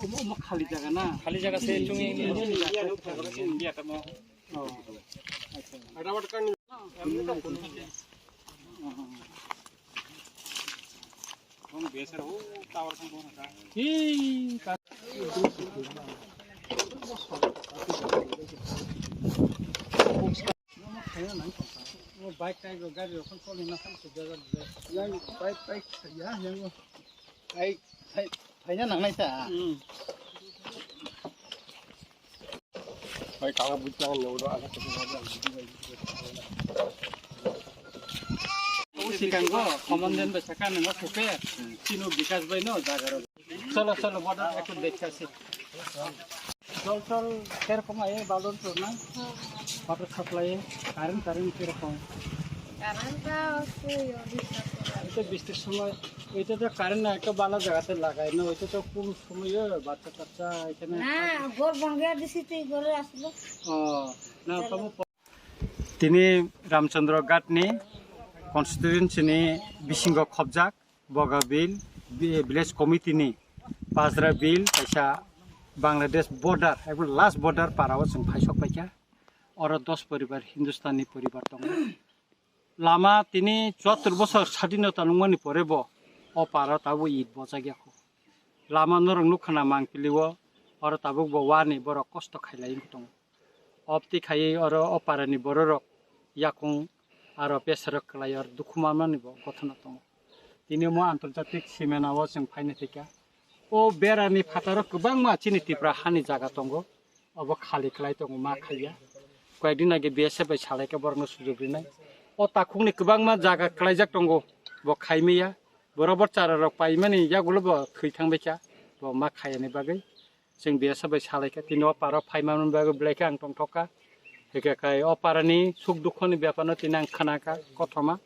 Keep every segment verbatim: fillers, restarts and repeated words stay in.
Omo, omo khali jaga na? Khali jaga se chungwi. Oh. Hi, ka- Bike tai go gari rok choli na khan sujak. Yang bike tai ya yang. Ai, ai, phaina nangnai ta. Hmm. Bai kala bujang ne udo ala. Sikango, komandan bai saka nang suke, sino Bikas bai no jaga ro. Cholo, cholo, border ekto dekha se. Jol tol kirokom aye, balon to na? Water supply, current, current kirokom? Current ta osu yo disturb kore. Ito bistir somoy, ito to current na ekta bala jaga te lagai no, ito to kum somoy yo, baccha taccha ekhane. Na, ghor bhangya disi tei ghore aslo. Oh, na, tamo Tini Ramchandra Ghat ni constituency ni bisingo khobjak Boga Bill, bi-, village committee ni Bajra Bill kaisa Bangladesh border, ekdom last border para o chwng phaisok paikha. Oro dos poribar Hindustani poribar tongo. Lama tini chuattor bosor sadinota nungmani pore bo o para o tabuk it bojak ya kho. Lama norok nukha na Mangpili o, oro tabuk bo wani borok kosto khailai wng tongo. Obtwi khaiwi oro o parani bororok yakung aro besarok kwlai oro dukhu manmani bo gothona tongo. Tini omo antorjatik simena o chwng phaina thwikha. O berani phataro kwbangma chini Tripura hani jaga tongo, obo khali kwlai tongo, ma khaiya. Koyekdin age B S F bai salaikha borokno sujok rinai. O takhukni kwbangma jaga kwlaijak tongo, bo khaimaya. Borok bo chararok paimani yagulo bo thwi thangbaikha, bo ma khaiyani bagwi. Chwng B S F bai salaikha, tini o parao phaimani bagwi belai khe ang tongthokha. Hwnkhe kai o parani suk dukhoni bepar no tini ang khnakha kothoma.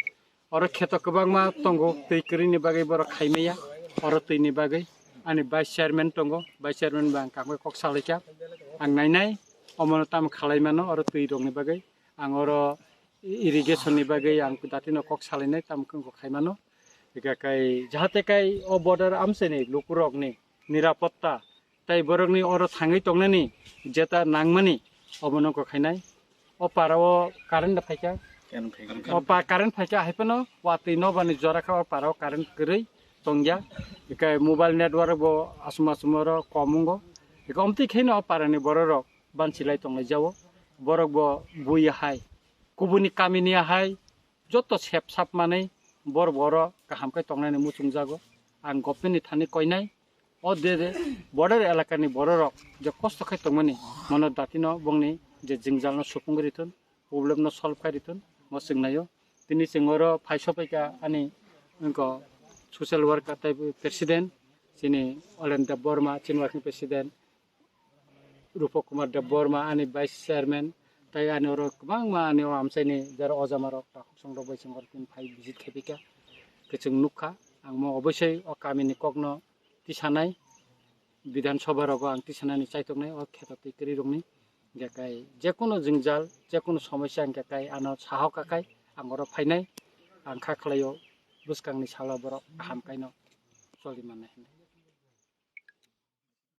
Oro kheto kwbangma tongo, twi kwrwini bagwi borok khaimaya. Oro twini bagwi ani vice chairman tongo, vice chairman bai ang kaham khe kok salaikha. Ang nainai omono tamo khalai mano oro twi rokni bagwi. Ang oro irrigation ni bagwi ang datino kok salainai, tamo khe wngkha khaimano. Hwnkhe kai jahate kai o border amchaini lukurokni nirapotta tei borokni oro thangwi tongnani jeta nangmani omono wngkha khainai. O para o current da phaikha. Current phaikha. O pa current phaikha, hai phano watwi nokbar ni jora kha o para o current kwrwi tongya. Hwnkhe mobile network bo aswk aswk oro kom wngo. Hwnkhe omtwi khaino o para ni borok rok banchilai tonglaijao. Borok bo bui hai, kubuni kamini hai joto sep sap manwi borok bo oro kaham khe tongnani muchungjago. Ang government ni thani koinai, o de de border elakani bororok je kosto khai tongmani, mono datino bongni je jingjalno supung rithun, problem no solve khai rithun, mo chwngnaio. Tini chwng oro phai sopaikha ani wngkha social worker tei president, chini Olen Debbarma, chini working president, Rupa Kumar Debbarma, ani vice chairman, tei ani oro kwbangma ani o amchaini jara ojamarok, takhuk songrok bai chwng oro tini phai visit khaipikha. Khe chwng nukha, ang mo oboisoi o kamini kokno tisanai, Bidhan Sabha rogo ang tisanani chaitoknai o kheto twi kwrwi rokni. Hingkhe kai jekunu jwngjal, jekunu somosya hingkhe kai ano sahoka kai ang oro phainai, ang kha khlaio bwskangni salo borok kaham kaino choli mannai hinwi.